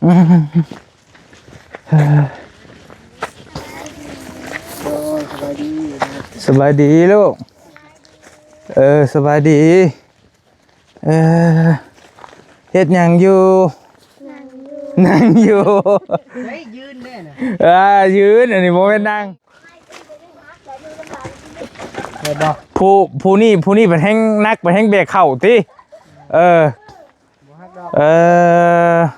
ອືມ ໂອ້ຍ ສະບາຍດີ ສະບາຍດີລູກ. ເອີ ສະບາຍດີ ເອີ ເຮັດຫຍັງຢູ່? ນັ່ງຢູ່ ນັ່ງຢູ່ ເຮີ້ຍ ຢືນແດ່ນະ. ອ່າ ຢືນ ອັນນີ້ບໍ່ແມ່ນນັ່ງ. ແມ່ນບໍ່? ຜູ້ ຜູ້ນີ້ ຜູ້ນີ້ເພິ່ນແຮ່ງໜັກ ເພິ່ນແຮ່ງແບກເຂົ້າຕິ. ເອີ ບໍ່ຮັກດອກ ເອີ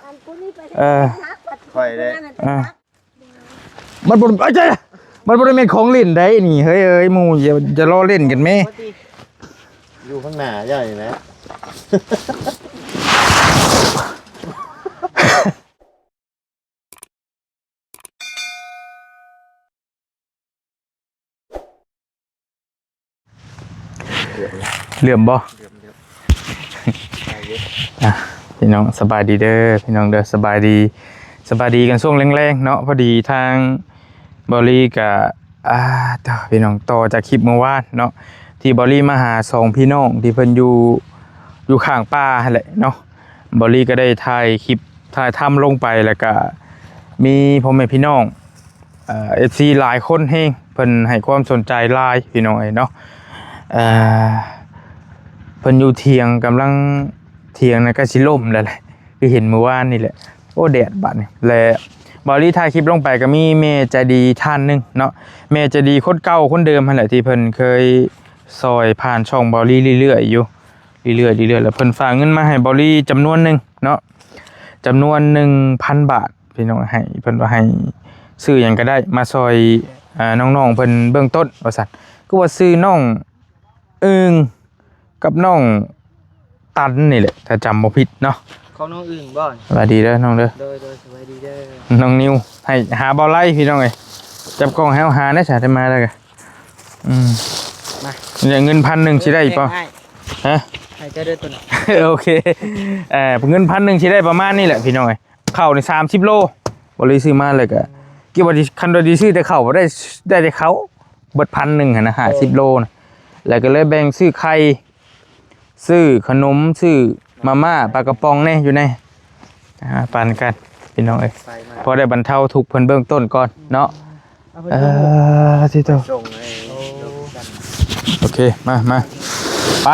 ອັນຜູ້ນີ້ໄປ ເອີ ຮັກບັດ ຂ້ອຍເດ້ ເອີ ມັນບໍ່ ເອີຍ ມັນບໍ່ໄດ້ແມ່ນຂອງຫຼິ້ນໃດນີ້. ເຮີ້ຍ ເອີຍ ໝູ່ ຢ່າ ຢ່າລໍ້ຫຼິ້ນກັນແມ້. ຢູ່ຂ້າງໜ້າເຈົ້ານີ້ແຫຼະ. ເຫຼື້ອມບໍ່? ເຫຼື້ອມ ເຫຼື້ອມ ອ່ະ ພີ່ນ້ອງ ສະບາຍດີເດີ ພີ່ນ້ອງເດີ ສະບາຍດີ ສະບາຍດີກັນຊ່ວງແລງໆເນາະ. ພໍດີທາງເບົາລີກະ ອ່າ ຕໍ່ ພີ່ນ້ອງ ຕໍ່ຈາກຄລິບມື້ວານເນາະ ທີ່ເບົາລີມາຫາສອງພີ່ນ້ອງທີ່ເພິ່ນຢູ່ ຢູ່ຂ້າງປ່າຫັ້ນແຫຼະເນາະ. ເບົາລີກໍໄດ້ຖ່າຍຄລິບ ຖ່າຍທຳລົງໄປ ແລ້ວກະມີພໍ່ແມ່ພີ່ນ້ອງ ເອີ ເອັຟຊີຫຼາຍຄົນແຮງ ເພິ່ນໃຫ້ຄວາມສົນໃຈຫຼາຍ ພີ່ນ້ອງເອີຍເນາະ. ເອີ ເພິ່ນຢູ່ຖຽງ ກຳລັງ ຖຽງນັ້ນກໍຊິລົ້ມແລ້ວແຫຼະ ຄືເຫັນມື້ວານນີ້ແຫຼະ. ໂອ້ ແດດບາດນີ້ ແລະ ເບົາລີຖ່າຍຄລິບລົງໄປ ກໍມີແມ່ໃຈດີທ່ານໜຶ່ງເນາະ ແມ່ໃຈດີຄົນເກົ່າຄົນເດີມຫັ້ນແຫຼະ ທີ່ເພິ່ນເຄີຍຊ່ອຍຜ່ານຊ່ອງເບົາລີເລື້ອຍໆຢູ່ ເລື້ອຍໆ ເລື້ອຍໆ ແລ້ວເພິ່ນຝາກເງິນມາໃຫ້ເບົາລີຈຳນວນໜຶ່ງເນາະ ຈຳນວນໜຶ່ງພັນບາດ ພີ່ນ້ອງ. ໃຫ້ ເພິ່ນວ່າໃຫ້ຊື້ຫຍັງກໍໄດ້ມາຊ່ອຍ ອ່າ ນ້ອງໆເພິ່ນເບື້ອງຕົ້ນວ່າຊັ້ນ. ຄືວ່າຊື່ນ້ອງອຶ່ງກັບນ້ອງຕັນນີ້ແຫຼະ ຖ້າຈຳບໍ່ຜິດເນາະ. ຂອງນ້ອງອຶ່ງບໍ່? ສະບາຍດີເດີນ້ອງເດີ. ໂດຍ ໂດຍ ສະບາຍດີເດີ. ນ້ອງນິວ ໃຫ້ຫາເບົາໄລ ພີ່ນ້ອງເອີຍ ຈັບກ້ອງໃຫ້ເຮົາຫາແດ່ ສາໄດ້ມາແລ້ວກະ ອືມ ມາ ເງິນພັນໜຶ່ງຊິໄດ້ບໍ່? ຮະ ໃຫ້ເຈົ້າເດີຕົວນັ້ນ. ໂອເຄ ເອີ ເງິນພັນໜຶ່ງຊິໄດ້ປະມານນີ້ແຫຼະ ພີ່ນ້ອງເອີຍ. ເຂົ້ານີ້ສາມສິບໂລ ເບົາລີຊື້ມາ ແລ້ວກະ ອືມ ຄິດວ່າຊິ ຄັນວ່າຊິຊື້ແຕ່ເຂົ້າ ບໍ່ໄດ້ ໄດ້ແຕ່ເຂົ້າ ເບິດພັນໜຶ່ງຫັ້ນນະ ໂດຍ ຫ້າສິບໂລນະ. ແລ້ວກໍເລີຍແບ່ງຊື້ໄຂ່ ຊື້ຂະໜົມ ຊື້ມາມ່າ ປາກະປ໋ອງແດ່ຢູ່ໃນ ອ່າ ປັນກັນ ພີ່ນ້ອງເອີຍ ໄປມາ ພໍໄດ້ບັນເທົາທຸກເພິ່ນເບື້ອງຕົ້ນກ່ອນເນາະ. ເອີ ທີ່ໂຕ ໂອເຄ ມາ ມາ ໄປ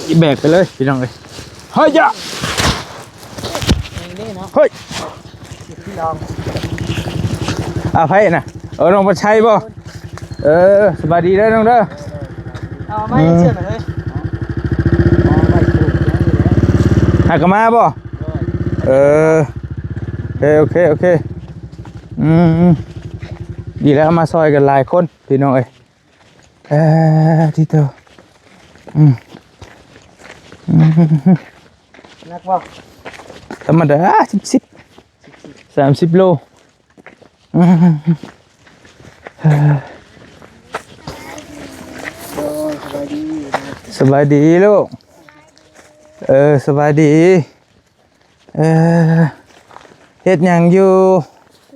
ອີກແບກໄປເລີຍ ພີ່ນ້ອງເອີຍ. ເຮີ້ຍ ເຮີ້ຍ ອ່າ ໃຜນະ? ເອີ ນ້ອງປະໄຊບໍ່? ເອີ ສະບາຍດີເດີນ້ອງເດີ. ເອົາມາເຊື່ອເລີຍ ຫາກະມາບໍ່? ເອີ ໂອເຄ ໂອເຄ ໂອເຄ. ອືມ ດີແລ້ວ ມາຊ່ອຍກັນຫຼາຍຄົນ ພີ່ນ້ອງເອີຍ. ເອີ ທີ່ໂຕ ອືມ ອືມ ໜັກບໍ່? ທຳມະດາ ສິບ ສິບ ສາມສິບໂລ. ອືມ ໂອ້ຍ ສະບາຍດີ ສະບາຍດີລູກ. ເອີ ສະບາຍດີ. ເອີ ເຮັດຫຍັງຢູ່?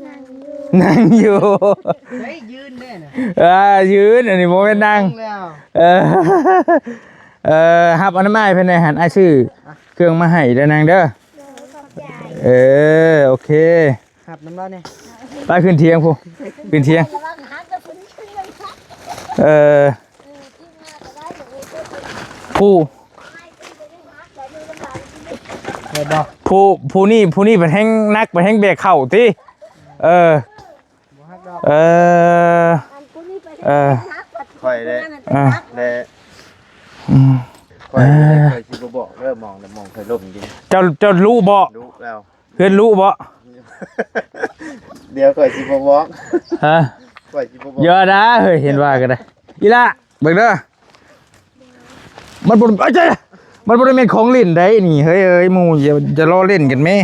ນັ່ງຢູ່ ນັ່ງຢູ່ ເຮີ້ຍ ຢືນແດ່ນະ. ອ່າ ຢືນ ອັນນີ້ບໍ່ແມ່ນນັ່ງ. ນັ່ງແລ້ວ ເອີ ເອີ ຮັບອັນນັ້ນມາໃຫ້ເພິ່ນແດ່ຫັ້ນ ອ້າຍຊື້ເຄື່ອງມາໃຫ້ເດີນາງເດີ. ໂດຍ ຂອບໃຈ. ເອີ ໂອເຄ ຮັບນຳລາວແດ່. ໄປຂຶ້ນຖຽງພຸ້ນ ຂຶ້ນຖຽງ. ເອີ ຜູ້ ແມ່ນບໍ່? ຜູ້ ຜູ້ນີ້ ຜູ້ນີ້ເພິ່ນແຮ່ງໜັກ ເພິ່ນແຮ່ງແບກເຂົ້າຕິ. ເອີ ບໍ່ຮັກດອກ ເອີ ເອີ ຂ້ອຍເດ້ ເອີ ແລະ ອືມ ຂ້ອຍ ເອີ ຂ້ອຍຊິບໍ່ບອກເດີ ໝ່ອງ ໝ່ອງຂ້ອຍລົ້ມຢູ່. ເຈົ້າ ເຈົ້າຮູ້ບໍ່? ຮູ້ແລ້ວ. ເຮືອນຮູ້ບໍ່? ດຽວຂ້ອຍຊິບໍ່ບອກ. ຮະ? ຂ້ອຍຊິບໍ່ບອກ. ຢ່ານະ ເຮີ້ຍ ເຫັນວ່າກໍໄດ້. ອີ່ຫຼ້າ ເບິ່ງເດີ ມັນບໍ່ ເອີຍ ມັນບໍ່ໄດ້ແມ່ນຂອງຫຼິ້ນໃດນີ້. ເຮີ້ຍ ເອີຍ ໝູ່ ຢ່າ ຢ່າລໍ້ຫຼິ້ນກັນແມ້.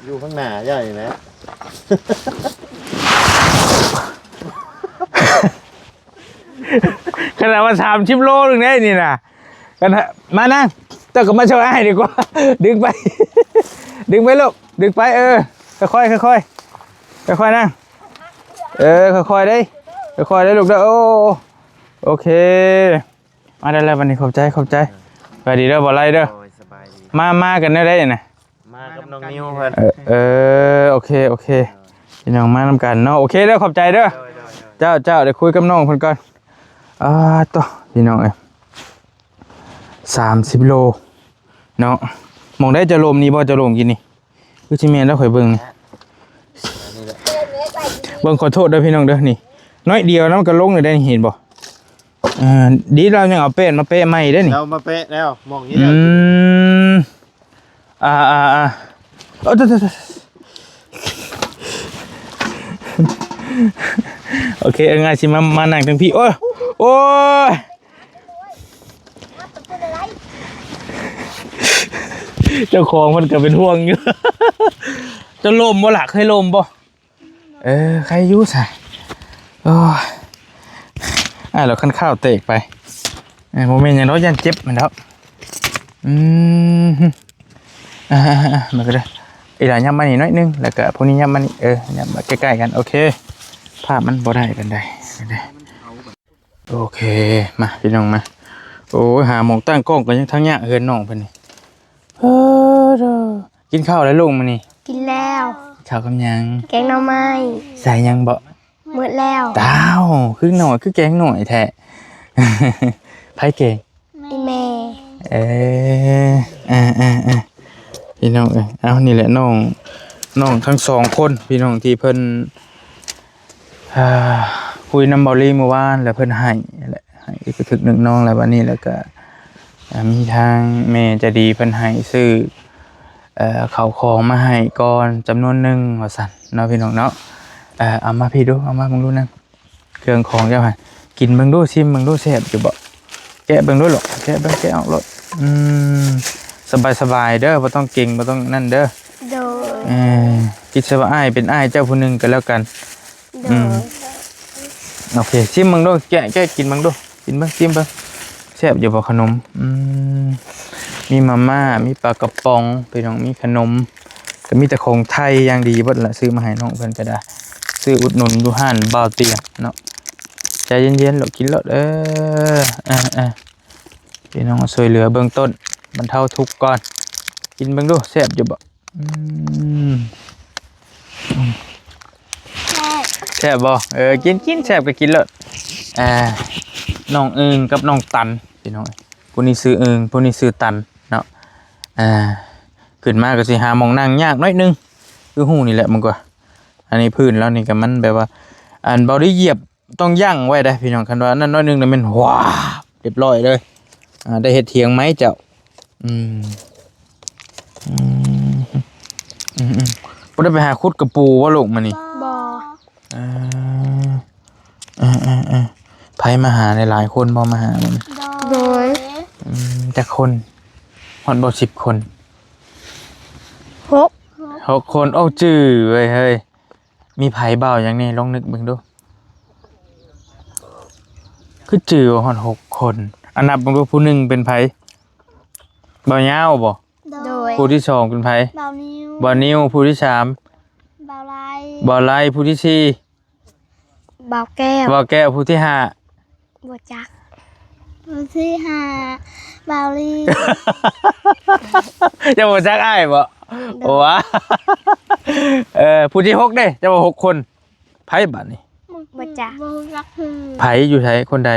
ຢູ່ຂ້າງໜ້າເຈົ້ານີ້ແຫຼະ. ຂະໜາດວ່າສາມສິບໂລໜຶ່ງເດ້ນີ້ນະ. ກັນ ມານາງ ເຈົ້າກໍມາຊ່ວຍອ້າຍດີກວ່າ. ດຶງໄປ ດຶງໄປລູກ ດຶງໄປ. ເອີ ຄ່ອຍໆ ຄ່ອຍໆ ຄ່ອຍໆນາງ. ເອີ ຄ່ອຍໆເດ້ ຄ່ອຍໆເດ້ລູກເດີ. ໂອ້ ໂອເຄ ມາໄດ້ແລ້ວບັດນີ້. ຂອບໃຈ ຂອບໃຈ. ສະບາຍດີເດີ ບໍ່ໄລ່ເດີ. ໂດຍ ສະບາຍດີ. ມາ ມາກັນແນວໃດນະ? ມາກັບນ້ອງນິວເພິ່ນ ເອີ ເອີ ໂອເຄ ໂອເຄ ພີ່ນ້ອງມານຳກັນເນາະ. ໂອເຄເດີ ຂອບໃຈເດີ. ໂດຍ ໂດຍ ໂດຍ ເຈົ້າ ເຈົ້າ ດຽວຄຸຍກັບນ້ອງເພິ່ນກ່ອນ. ອ່າ ໂຕ ພີ່ນ້ອງເອີຍ ສາມສິບໂລເນາະ. ໝ່ອງໃດຈະລົມນີ້ບໍ່ ຈະລົມກິນນີ້? ຄືຊິແມ່ນແລ້ວ ຂ້ອຍເບິ່ງນີ້ ເບິ່ງ ຂໍໂທດເດີພີ່ນ້ອງເດີ. ນີ້ໜ້ອຍດຽວນະ ມັນກໍລົງແລ້ວໄດ໋ ເຫັນບໍ່? ເອີ ດີລາວຍັງເອົາແປ້ນມາແປະໃໝ່ໄດ້ນີ້ ລາວມາແປະແລ້ວ ໝ່ອງນີ້ ອືມ ອ່າໆໆ ໂອ້ ໂຕໆໆ ໂອເຄ ເອີ ງ່າຍ ຊິມາ ມານັ່ງເທິງພີ້. ໂອ້ຍ ໂອ້ຍ ເຈົ້າຂອງເພິ່ນກໍເປັນຫ່ວງຢູ່. ເຈົ້າລົມບໍ່ລະ? ເຄີຍລົມບໍ່? ເອີ ໃຄຢູ່ຊະ. ໂອ້ຍ ອ້າຍລາວຄັນຂ້າວແຕກໄປ. ເອີ ບໍ່ແມ່ນຫຍັງດອກ ຢ້ານເຈັບແມ່ນດອກ. ອືມ ອ່າໆໆ ມາກໍໄດ້. ອີຫຼາຫຍັບມານີ້ໜ້ອຍໜຶ່ງ ແລ້ວກໍພວກນີ້ຫຍັບມານີ້. ເອີ ຫຍັບມາໃກ້ໆກັນ. ໂອເຄ ພາບມັນບໍ່ໄດ້ປານໃດ. ໂອເຄ ມາ ພີ່ນ້ອງມາ. ໂອ້ຍ ຫາໝ່ອງຕັ້ງກ້ອງກໍຍັງທັງຍາກ ເຮືອນນ້ອງເພິ່ນນີ້. ເອີ ກິນເຂົ້າແລ້ວລູກມື້ນີ້? ກິນແລ້ວ. ເຂົ້າກັບຫຍັງ? ແກງໜໍ່ໄມ້. ໃສ່ຫຍັງເບາະ? ໝົດແລ້ວ. ຕ້າວ ຄືໜ້ອຍ ຄືແກງໜ້ອຍແທ້. ໃຜແກງ? ອີ່ແມ່. ເອີ ອ່າໆໆ ພີ່ນ້ອງເອີຍ. ເອົາ ນີ້ແຫຼະນ້ອງ ນ້ອງທັງສອງຄົນ ພີ່ນ້ອງ ທີ່ເພິ່ນ ອ່າ ຄຸຍນຳເບົາລີມື້ວານ ແລ້ວເພິ່ນໃຫ້ແຫຼະ ໃຫ້ກະທຶກໜຶ່ງນ້ອງ ແລ້ວບັດນີ້ ແລ້ວກະ ອ່າ ມີທາງແມ່ໃຈດີເພິ່ນໃຫ້ຊື້ ເອີ ເຂົ້າຂອງມາໃຫ້ກ່ອນຈຳນວນໜຶ່ງວ່າຊັ້ນເນາະ ພີ່ນ້ອງເນາະ. ເອີ ເອົາມາພີ້ດູ ເອົາມາເບິ່ງດູນະ ເຄື່ອງຂອງເຈົ້າຫັ້ນ. ກິນເບິ່ງດູ ຊິມເບິ່ງດູ ແຊບຢູ່ບໍ່? ແກະເບິ່ງດູລູກ ແກະເບິ່ງ ແກະອອກໂລດ. ອືມ ສະບາຍໆເດີ ບໍ່ຕ້ອງເກັງ ບໍ່ຕ້ອງນັ້ນເດີ. ໂດຍ. ເອີ ຄິດຊະວ່າອ້າຍເປັນອ້າຍເຈົ້າຜູ້ໜຶ່ງກໍແລ້ວກັນ. ໂດຍ. ອືມ ໂອເຄ ຊິມເບິ່ງດູ ແກະ ແກະກິນເບິ່ງດູ ກິນເບິ່ງ ຊິມເບິ່ງ ແຊບຢູ່ບໍ່ຂະໜົມ? ອືມ ມີມາມ່າ ມີປາກະປ໋ອງ ພີ່ນ້ອງ ມີຂະໜົມ ກໍມີແຕ່ຂອງໄທຢ່າງດີເບິດລະ ຊື້ມາໃຫ້ນ້ອງເພິ່ນກໍໄດ້ ຊື້ອຸດໜູນຢູ່ຮ້ານບ່າວຕຽງເນາະ. ໃຈເຢັນໆ ໂລດ ກິນໂລດ. ເອີ ອ່າໆ ພີ່ນ້ອງ ຊ່ວຍເຫຼືອເບື້ອງຕົ້ນ ບັນເທົາທຸກກ່ອນ. ກິນເບິ່ງດູ ແຊບຢູ່ບໍ່? ອືມ ອືມ ແຊບ ແຊບບໍ່? ເອີ ກິນ ກິນ ແຊບກໍກິນໂລດ. ອ່າ ນ້ອງອຶ່ງກັບນ້ອງຕັນ ພີ່ນ້ອງ ຜູ້ນີ້ຊື່ອຶ່ງ ຜູ້ນີ້ຊື່ຕັນເນາະ. ອ່າ ຂຶ້ນມາກໍຊິຫາໝ່ອງນັ່ງຍາກໜ້ອຍໜຶ່ງ ຄືຮູ້ນີ້ແຫຼະ ມັນກໍ ອັນນີ້ພື້ນລາວນີ້ກໍມັນແບບວ່າ ອັນເບົາໄດ້ຢຽບ ຕ້ອງຢັ້ງໄວ້ເດ້ພີ່ນ້ອງ ຄັນວ່ານັ້ນໜ້ອຍໜຶ່ງນະແມ່ນຫວາບ ຮຽບຮ້ອຍເລີຍ. ອ່າ ໄດ້ເຮັດຖຽງໃໝ່ເຈົ້າ. ອືມ ອືມ ອືມ ອືມ ບໍ່ໄດ້ໄປຫາຂຸດກະປູບໍ່ລູກມື້ນີ້? ບໍ່. ເອີ ເອີໆໆ ໃຜມາຫາຫຼາຍໆຄົນບໍ່ ມາຫາມື້ນີ້? ໂດຍ. ອືມ ຈັກຄົນ? ຮອດບໍ່ສິບຄົນ? ຫົກ ຫົກຄົນ. ໂອ້ ຈື່ເວີຍເຮີຍ. ມີໃຜ ບ່າວຫຍັງແດ່ ລອງນຶກເບິ່ງດູ ຄືຈື່ວ່າຮອດຫົກຄົນ. ອັນນັບເບິ່ງດູ ຜູ້ໜຶ່ງເປັນໃຜ? ບ່າວຍາວບໍ່? ໂດຍ. ຜູ້ທີສອງເປັນໃຜ? ບ່າວນິວ. ບ່າວນິວ. ຜູ້ທີສາມ? ບ່າວໄລ. ບ່າວໄລ. ຜູ້ທີສີ່? ບ່າວແກ້ວ. ບ່າວແກ້ວ. ຜູ້ທີຫ້າ? ບໍ່ຈັກ. ຜູ້ທີຫ້າ ບ່າວລີ. ເຈົ້າບໍ່ຈັກອ້າຍບໍ່? ໂດຍ. ໂອ້ ເອີ ຜູ້ທີຫົກເດ້ ເຈົ້າວ່າຫົກຄົນ ໃຜບາດນີ້? ບໍ່ຈັກ. ບໍ່ຈັກຄື ໃຜຢູ່ໃສ ຄົນໃດ?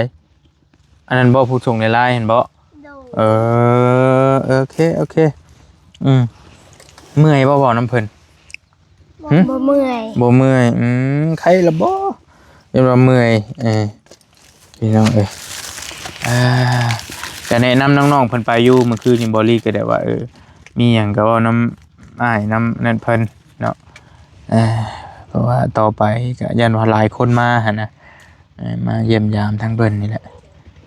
ອັນນັ້ນບໍ່ ຜູ້ສົ່ງໃນ LINE ຫັ້ນບໍ່? ໂດຍ. ເອີ ໂອເຄ ໂອເຄ. ອືມ ເມື່ອຍບໍ່ ເວົ້ານຳເພິ່ນ? ຫຶ? ບໍ່ເມື່ອຍ. ບໍ່ເມື່ອຍ. ອືມ ໄຄລະບໍ່? ເຫັນວ່າເມື່ອຍ. ເອີ ພີ່ນ້ອງເອີຍ ອ່າ ກະແນະນຳນ້ອງໆເພິ່ນໄປຢູ່ ມື້ຄືນນີ້ ບໍລີກໍໄດ້ວ່າ ເອີ ມີຫຍັງກໍເວົ້ານຳອ້າຍນຳນັ້ນເພິ່ນເນາະ. ເອີ ເພາະວ່າຕໍ່ໄປກໍຢ້ານວ່າຫຼາຍຄົນມາຫັ້ນນະ ເອີ ມາຢ້ຽມຢາມທາງເພິ່ນນີ້ແຫຼະ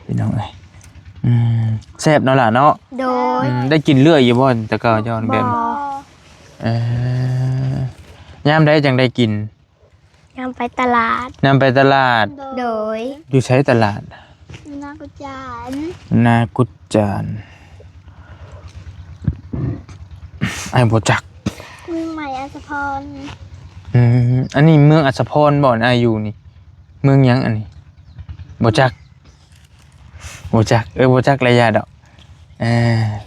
ພີ່ນ້ອງເອີຍ. ອືມ ແຊບເນາະຫຼ້າເນາະ? ໂດຍ. ອືມ ໄດ້ກິນເລື້ອຍຢູ່ບໍ່ ແຕ່ເກົ່າເຈົ້າແບບນີ້? ບໍ່. ເອີ ຍາມໃດຈັ່ງໄດ້ກິນ? ຍາມໄປຕະຫຼາດ. ຍາມໄປຕະຫຼາດ? ໂດຍ. ຢູ່ໃສຕະຫຼາດ? ຢູ່ນາກຸດຈານ. ນາກຸດຈານ ອ້າຍບໍ່ຈັກ. ເມືອງໃໝ່ອັດສະພອນ. ອືມ ອັນນີ້ເມືອງອັດສະພອນບໍ່ ອ້າຍຢູ່ນີ້? ເມືອງຫຍັງອັນນີ້? ບໍ່ຈັກ. ບໍ່ຈັກ. ເອີ ບໍ່ຈັກລະຢ່າດອກ. ເອີ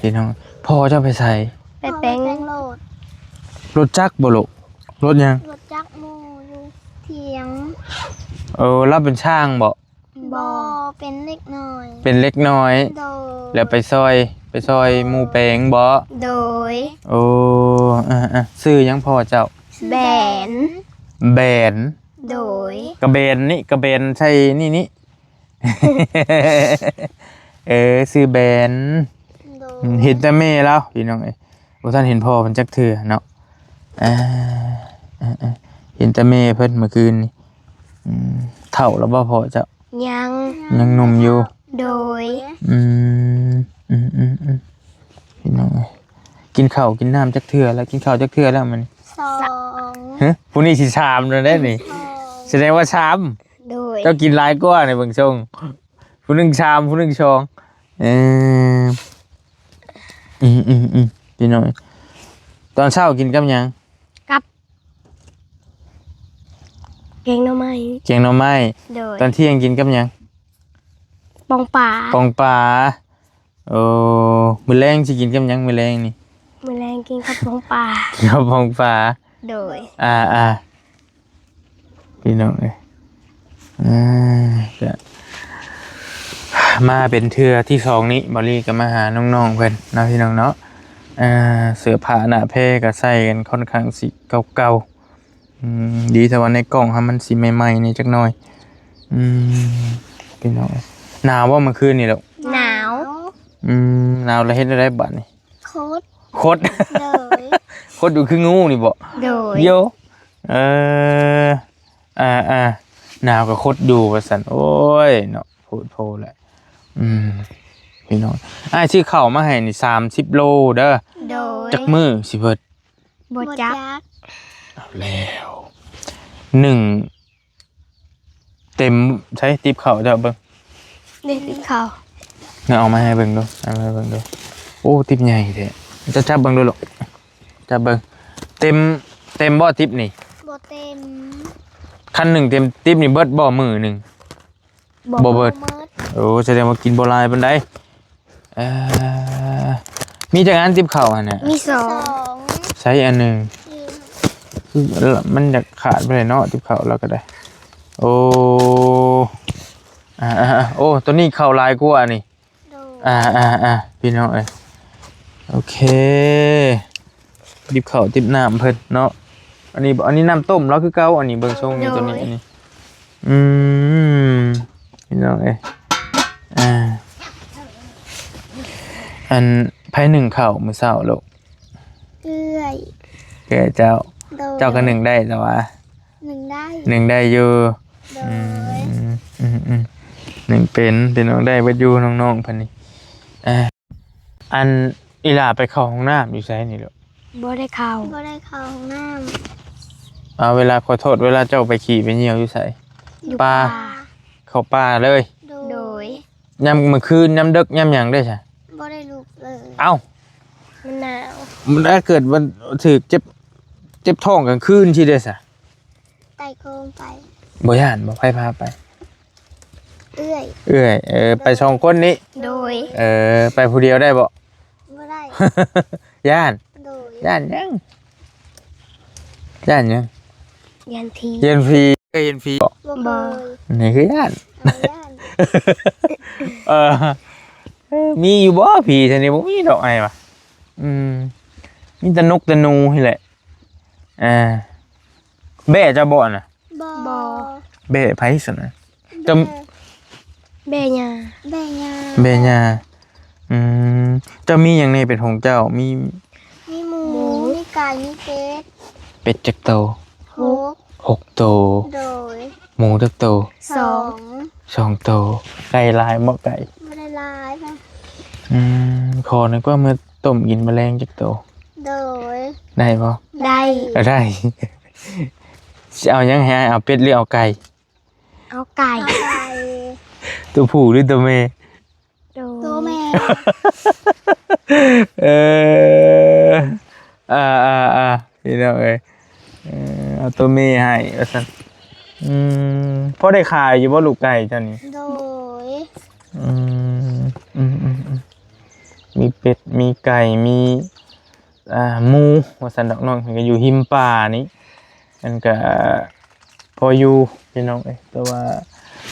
ພີ່ນ້ອງ ພໍ່ເຈົ້າໄປໃສ? ໄປແປງ ແປງໂລດ. ລົດຈັກບໍ່ລູກ? ລົດຫຍັງ? ລົດຈັກໝູ່ຢູ່ຖຽງ. ເອີ ລາວເປັນຊ້າງບໍ່? ບໍ່ ເປັນເດັກນ້ອຍ. ເປັນເດັກນ້ອຍ. ໂດຍ. ແລ້ວໄປຊ່ອຍ ໄປຊ່ອຍໝູ່ແປງບໍ່? ໂດຍ. ໂອ້ ເອີໆ ຊື່ຫຍັງພໍ່ເຈົ້າ? ແບນ. ແບນ. ໂດຍ. ກະແບນນີ້ ກະແບນໃສ່ນີ້ນີ້. ເອີ ຊື່ແບນ. ໂດຍ. ເຫັນແຕ່ແມ່ລາວ ພີ່ນ້ອງເອີຍ ບໍ່ທັນເຫັນພໍ່ເພິ່ນຈັກເທື່ອເນາະ. ເອີ ເອີໆ ເຫັນແຕ່ແມ່ເພິ່ນເມື່ອຄືນນີ້. ອືມ ເຖົ້າແລ້ວບໍ່ພໍ່ເຈົ້າ? ຍັງ ຍັງໜຸ່ມຢູ່. ໂດຍ. ອືມ ອືມໆໆ ພີ່ນ້ອງເອີຍ ກິນເຂົ້າກິນນ້ຳຈັກເທື່ອແລ້ວ? ກິນເຂົ້າຈັກເທື່ອແລ້ວມື້ນີ້? ສອງ. ຮະ ຜູ້ນີ້ຊິສາມແລ້ວເດ້ນີ້. ສອງ. ສະແດງວ່າສາມ. ໂດຍ. ເຈົ້າກິນຫຼາຍກວ່າໃນເບິ່ງຊົງ ຜູ້ໜຶ່ງສາມ ຜູ້ໜຶ່ງສອງ. ເອີ ອືມໆໆ ພີ່ນ້ອງ ຕອນເຊົ້າກິນກັບຫຍັງ? ກັບແກງໜໍ່ໄມ້. ແກງໜໍ່ໄມ້. ໂດຍ. ຕອນທ່ຽງກິນກັບຫຍັງ? ປອງປາ. ປອງປາ. ໂອ້ ມື້ແລງຊິກິນກັບຫຍັງ? ມື້ແລງນີ້ ມື້ແລງກິນກັບປອງປາ. ກັບປອງປາ. ໂດຍ. ອ່າໆ ພີ່ນ້ອງເອີຍ ອ່າ ກະມາເປັນເທື່ອທີສອງນີ້ ບ່າວລີກະມາຫານ້ອງໆເພິ່ນເນາະ ພີ່ນ້ອງເນາະ. ອ່າ ເສື້ອຜ້າໜ້າແພກະໃສ່ກັນຄ່ອນຂ້າງຊິເກົ່າໆ. ອືມ ດີແຕ່ວ່າໃນກ້ອງຫັ້ນມັນຊິໃໝ່ໆແດ່ຈັກໜ້ອຍ. ອືມ ພີ່ນ້ອງ ໜາວບໍ່ມື້ຄືນນີ້ລູກ? ໜາວ. ອືມ ໜາວແລ້ວເຮັດແນວໃດບາດນີ້? ຂົດ. ຂົດ. ໂດຍ. ຂົດຢູ່ຄືງູນີ້ບໍ່? ໂດຍ. ໂຢ ເອີ ອ່າໆ ໜາວກໍຂົດຢູ່ວ່າຊັ້ນ. ໂອ້ຍເນາະ ໂພດໂພແຫຼະ. ອືມ ພີ່ນ້ອງ ອ້າຍຊື້ເຂົ້າມາໃຫ້ນີ້ສາມສິບໂລເດີ. ໂດຍ. ຈັກມື້ຊິເບິດ? ບໍ່ຈັກ. ເອົາແລ້ວ ໜຶ່ງ ເຕັມໃສ ຕິບເຂົ້າເຈົ້າເບິ່ງ. ນີ້ຕິບເຂົ້າ. ເອົາມາໃຫ້ເບິ່ງດູ ເອົາມາໃຫ້ເບິ່ງດູ. ໂອ້ ຕິບໃຫຍ່ແທ້. ເຈົ້າຈັບເບິ່ງດູລູກ ຈັບເບິ່ງ. ເຕັມ ເຕັມບໍ່ຕິບນີ້? ບໍ່ເຕັມ. ຄັນໜຶ່ງເຕັມ ຕິບນີ້ເບິດບໍ່ມື້ໜຶ່ງ? ບໍ່ ບໍ່ເບິດ. ບໍ່ເບິດ. ໂອ້ ສະແດງວ່າກິນບໍ່ຫຼາຍປານໃດ. ເອີ ມີຈັກອັນຕິບເຂົ້າຫັ້ນນະ? ມີສອງ. ໃຊ້ອັນໜຶ່ງ. ອືມ ມັນຢາກຂາດໄປເນາະ ຕິບເຂົ້າລາວກໍໄດ້. ໂອ້ ອ່າໆໆ ໂອ້ ໂຕນີ້ເຂົ້າຫຼາຍກວ່ານີ້. ໂດຍ. ອ່າໆໆ ພີ່ນ້ອງເອີຍ ໂອເຄ ຕິບເຂົ້າຕິບນ້ຳເພິ່ນເນາະ. ອັນນີ້ ອັນນີ້ນ້ຳຕົ້ມລາວຄືເກົ່າ. ອັນນີ້ເບິ່ງຊົງນີ້ ໂຕນີ້ ໂດຍ ອັນນີ້ ອືມ ພີ່ນ້ອງເອີຍ ອ່າ ອັນ ໃຜໜຶ້ງເຂົ້າມື້ເຊົ້າລູກ? ເອື້ອຍ. ເອື້ອຍເຈົ້າ. ໂດຍ. ເຈົ້າກໍໜຶ້ງໄດ້ແຕ່ວ່າ ໜຶ້ງໄດ້ ໜຶ້ງໄດ້ຢູ່. ໂດຍ. ອືມ ອືມໆ ໜຶ້ງເປັນ ພີ່ນ້ອງ ໄດ້ເບິດຢູ່ນ້ອງໆເພິ່ນນີ້. ອ່າ ອັນ ອີຫຼ້າໄປເຂົ້າຫ້ອງນ້ຳຢູ່ໃສນີ້ລູກ? ບໍ່ໄດ້ເຂົ້າ. ບໍ່ໄດ້ເຂົ້າຫ້ອງນ້ຳ. ເອົາ ເວລາ ຂໍໂທດ ເວລາເຈົ້າໄປຂີ້ໄປຍ່ຽວຢູ່ໃສ? ຢູ່ປ່າ. ປ່າ. ເຂົ້າປ່າເລີຍ. ໂດຍ. ໂດຍ. ຍາມມື້ຄືນ ຍາມເດິກ ຍາມຫຍັງເດ້ຊະ? ບໍ່ໄດ້ລຸກເລີຍ. ເອົ້າ ມັນໜາວ. ມັນ ຖ້າເກີດວ່າຖືກເຈັບ ເຈັບທ້ອງກາງຄືນຊີ້ເດ້ຊະ? ໄຕ່ໂຄງໄປ. ບໍ່ຢ້ານບໍ່? ໃຜພາໄປ? ເອື້ອຍ. ເອື້ອຍ. ເອີ ໄປສອງຄົນນີ້? ໂດຍ. ເອີ ໄປຜູ້ດຽວໄດ້ບໍ່? ບໍ່ໄດ້. ຢ້ານ? ໂດຍ. ຢ້ານຫຍັງ? ຢ້ານຫຍັງ? ຢ້ານຜີ. ຢ້ານຜີ. ເຄີຍເຫັນຜີບໍ່? ບໍ່ເຄີຍ. ນີ້ຄືຢ້ານ. ເອີ ຢ້ານ. ເອີ ມີຢູ່ບໍ່ຜີ? ແຖວນີ້ບໍ່ມີດອກ ອ້າຍວ່າ. ອືມ ມີແຕ່ນົກແຕ່ໜູນີ້ແຫຼະ. ອ່າ ແບ້ເຈົ້າບໍ່ນະ? ບໍ່. ແບ້ໃຜຊັ້ນນະ? ເຈົ້າ ແບ້ ແບ້ຍ່າ. ແບ້ຍ່າ. ແບ້ຍ່າ. ອືມ ເຈົ້າມີຫຍັງແດ່ເປັນຂອງເຈົ້າ? ມີ ມີໝູ ໝູ ມີໄກ່ ມີເປັດ. ເປັດຈັກໂຕ? ຫົກ. ຫົກໂຕ. ໂດຍ. ໝູຈັກໂຕ? ສອງ. ສອງໂຕ. ໄກ່ຫຼາຍບໍ່ໄກ່? ບໍ່ໄດ້ຫຼາຍ. ອືມ ຂໍໜ້ອຍກວ່າ ເມືອຕົ້ມກິນມື້ແລງຈັກໂຕ? ໂດຍ. ໄດ້ບໍ່? ໄດ້. ເອີ ໄດ້. ຊິເອົາຫຍັງໃຫ້ອ້າຍ? ເອົາເປັດ ຫຼື ເອົາໄກ່? ເອົາໄກ່. ເອົາໄກ່. ໂຕຜູ້ ຫຼື ໂຕແມ່? ໂຕ ໂຕແມ່. ເອີ ອ່າໆໆ ພີ່ນ້ອງເອີຍ ເອີ ເອົາໂຕແມ່ໃຫ້ວ່າຊັ້ນ. ອືມ ພໍໄດ້ຂາຍຢູ່ບໍ່ລູກໄກ່ເຈົ້ານີ້? ໂດຍ. ອືມ ອືມໆໆ ມີເປັດ ມີໄກ່ ມີ ອ່າ ໝູ່ວ່າຊັ້ນດອກ ນ້ອງເພິ່ນກໍຢູ່ຮິມປ່ານີ້ ມັນກໍພໍຢູ່ພີ່ນ້ອງເອີຍ ແຕ່ວ່າ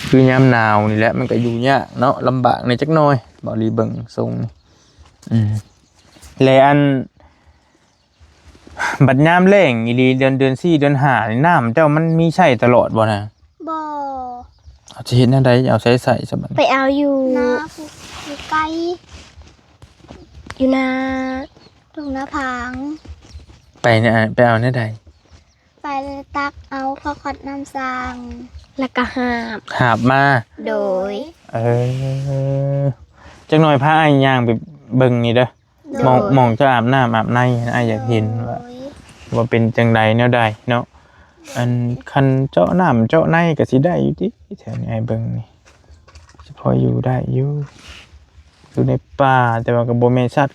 ຄືຍາມໜາວນີ້ແຫຼະ ມັນກໍຢູ່ຍາກເນາະ ລຳບາກແດ່ຈັກໜ່ອຍ ເບົາຫຼີເບິ່ງຊົງນີ້ ອືມ ແລະ ອັນ ບັດຍາມແລ້ງອີ່ຫຼີ ເດືອນ ເດືອນສີ່ ເດືອນຫ້ານີ້ ນ້ຳເຈົ້າມັນມີໃຊ້ຕະຫຼອດບໍ່ນະ? ບໍ່. ເອົາ ຊິເຮັດແນວໃດ? ເອົາໃສໃຊ້ຊະບັດນີ້? ໄປເອົາຢູ່ນາ ຢູ່ໄກ ຢູ່ນາ ທົ່ງນາຜາງ. ໄປນະ ໄປເອົາແນວໃດ? ໄປຕັກເອົາເຂົ້າຂອດນ້ຳສ້າງ ແລ້ວກໍຫາບ ຫາບມາ. ໂດຍ. ເອີ ຈັກໜ່ອຍພາອ້າຍຍ່າງໄປເບິ່ງນີ້ເດີ. ໂດຍ. ໝ່ອງ ໝ່ອງເຈົ້າອາບນ້ຳອາບໃນ ອ້າຍຢາກເຫັນວ່າ ໂດຍ ວ່າເປັນຈັ່ງໃດແນວໃດເນາະ. ອັນ ຄັນເຈາະນ້ຳເຈາະໃນກໍຊິໄດ້ຢູ່ຕິ ແຖວນີ້ອ້າຍເບິ່ງນີ້ ຊິພໍຢູ່ໄດ້ຢູ່ ຢູ່ໃນປ່າ ແຕ່ວ່າກໍບໍ່ແມ່ນສັດ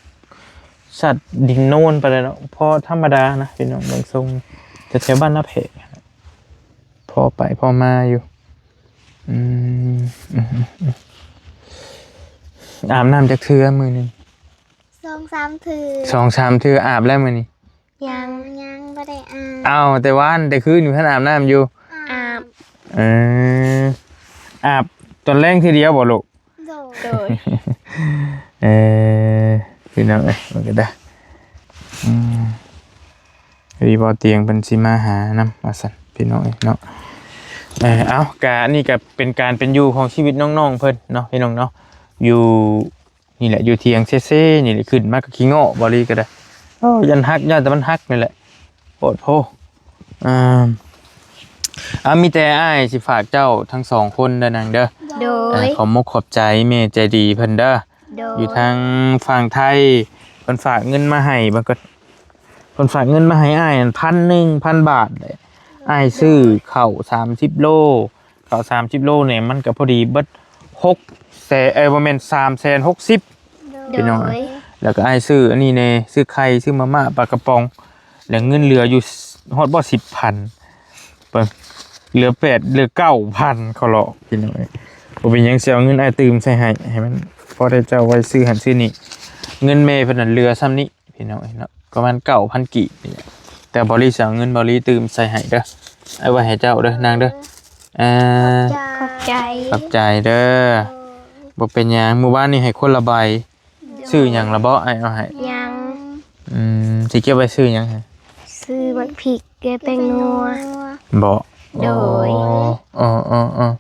ສັດດິນໂນນປານໃດເນາະ ພໍທຳມະດານະພີ່ນ້ອງ ເບິ່ງຊົງ ແຖວໆບ້ານນາແພກ ພໍໄປພໍມາຢູ່. ອືມ ອືມ ອືມ ອືມ ອາບນ້ຳຈັກເທື່ອມື້ໜຶ່ງ? ສອງສາມເທື່ອ. ສອງສາມເທື່ອ ອາບແລ້ວມື້ນີ້? ຍັງ ຍັງບໍ່ໄດ້ອາບ. ອ້າວ ແຕ່ວານແຕ່ຄືນຢູ່ ທ່ານອາບນ້ຳຢູ່? ອາບ. ເອີ ອາບຕອນແລງເທື່ອດຽວບໍ່ລູກ? ໂດຍ. ໂດຍ. ເອີ ພີ່ນ້ອງເອີຍ ມັນກໍໄດ້ ອືມ ພໍດີບໍ່ຕຽງເພິ່ນຊິມາຫານຳວ່າຊັ້ນ ພີ່ນ້ອງເອີຍເນາະ. ເອີ ເອົາ ກະອັນນີ້ກະເປັນການເປັນຢູ່ຂອງຊີວິດນ້ອງໆເພິ່ນເນາະ ພີ່ນ້ອງເນາະ ຢູ່ ນີ້ແຫຼະ ຢູ່ຖຽງເຊໆນີ້ແຫຼະ ຂຶ້ນມາກໍຂີ້ເງາະ ເບົາຫຼີກໍໄດ້. ໂອ້ ຢ້ານຫັກ ຢ້ານແຕ່ມັນຫັກນີ້ແຫຼະ ໂພດໂພ. ອ່າ ອ່າ ມີແຕ່ອ້າຍຊິຝາກເຈົ້າທັງສອງຄົນເດີນາງເດີ. ໂດຍ. ເອີ ຂອບມົກຂອບໃຈແມ່ໃຈດີເພິ່ນເດີ. ໂດຍ. ຢູ່ທາງຝັ່ງໄທ ເພິ່ນຝາກເງິນມາໃຫ້ ເພິ່ນກໍ ເພິ່ນຝາກເງິນມາໃຫ້ອ້າຍຫັ້ນ ພັນໜຶ່ງ ພັນບາດແຫຼະ ອ້າຍຊື້ເຂົ້າສາມສິບໂລ ເຂົ້າສາມສິບໂລນີ້ ມັນກໍພໍດີເບິດຫົກແສນ ເອີ ບໍ່ແມ່ນ ສາມແສນຫົກສິບ ໂດຍ ພີ່ນ້ອງ. ແລ້ວກໍອ້າຍຊື້ອັນນີ້ແດ່ ຊື້ໄຂ່ ຊື້ມາມ່າ ປາກະປ໋ອງ ແລ້ວເງິນເຫຼືອຢູ່ ຮອດບໍ່ ສິບພັນ ເບິ່ງ ເຫຼືອແປດ ເຫຼືອເກົ້າພັນ ຂໍເລາະ ພີ່ນ້ອງເອີຍ. ບໍ່ເປັນຫຍັງ ຊິເອົາເງິນອ້າຍຕື່ມໃສ່ໃຫ້ ໃຫ້ມັນພໍໄດ້ເຈົ້າໄວ້ຊື້ຫັ້ນຊື້ນີ້. ເງິນແມ່ເພິ່ນນັ້ນເຫຼືອຊ່ຳນີ້ ພີ່ນ້ອງເອີຍເນາະ ປະມານເກົ້າພັນກີບນີ້ແຫຼະ ແຕ່ເບົາຫຼີຊິເອົາເງິນເບົາຫຼີຕື່ມໃສ່ໃຫ້ເດີ ເອົາໄວ້ໃຫ້ເຈົ້າເດີນາງເດີ. ເອີ ຂອບໃຈ ຂອບໃຈເດີ. ບໍ່ເປັນຫຍັງ ມື້ວານນີ້ໃຫ້ຄົນລະໃບ. ໂດຍ. ຊື້ຫຍັງລະບໍ່ ອ້າຍເອົາໃຫ້? ຍັງ. ອືມ ຊິເກັບໄວ້ຊື້ຫຍັງ? ຊື້ໝາກພິກ ແກງແປ້ງນົວ. ບໍ່? ໂດຍ. ອໍ ເອີໆ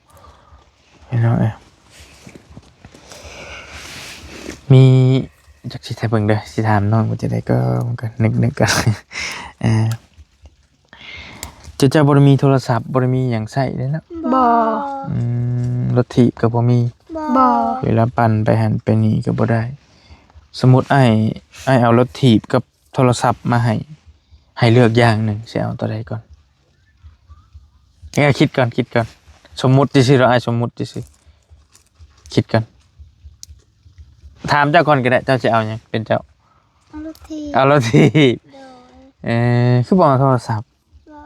ໆ ພີ່ນ້ອງເອີຍ ມີ ຈັກຊິຖາມເບິ່ງເດີ ຊິຖາມນ້ອງວ່າຈັ່ງໃດກໍ ມັນກໍນຶກໆກ່ອນ ເອີ ເຈົ້າ ເຈົ້າບໍ່ໄດ້ມີໂທລະສັບ ບໍ່ໄດ້ມີຫຍັງໃຊ້ເດ້ເນາະ? ບໍ່. ອືມ ລົດຖີບກໍບໍ່ມີ? ບໍ່. ເວລາປັ່ນໄປຫັ້ນໄປນີ້ກໍບໍ່ໄດ້. ສົມມຸດອ້າຍ ອ້າຍເອົາລົດຖີບກັບ ໂທລະສັບມາໃຫ້ ໃຫ້ເລືອກຢ່າງໜຶ່ງ ຊິເອົາຕົວໃດກ່ອນ? ເອີ ຄິດກ່ອນ ຄິດກ່ອນ. ສົມມຸດຊື່ໆ ເນາະ ອ້າຍ ສົມມຸດຊື່ໆ. ຄິດກ່ອນ. ຖາມເຈົ້າກ່ອນກໍໄດ້ ເຈົ້າຊິເອົາຫຍັງ ເປັນເຈົ້າ? ເອົາລົດຖີບ. ເອົາລົດຖີບ. ໂດຍ. ເອີ ຄືບໍ່ເອົາໂທລະສັບ? ບໍ່.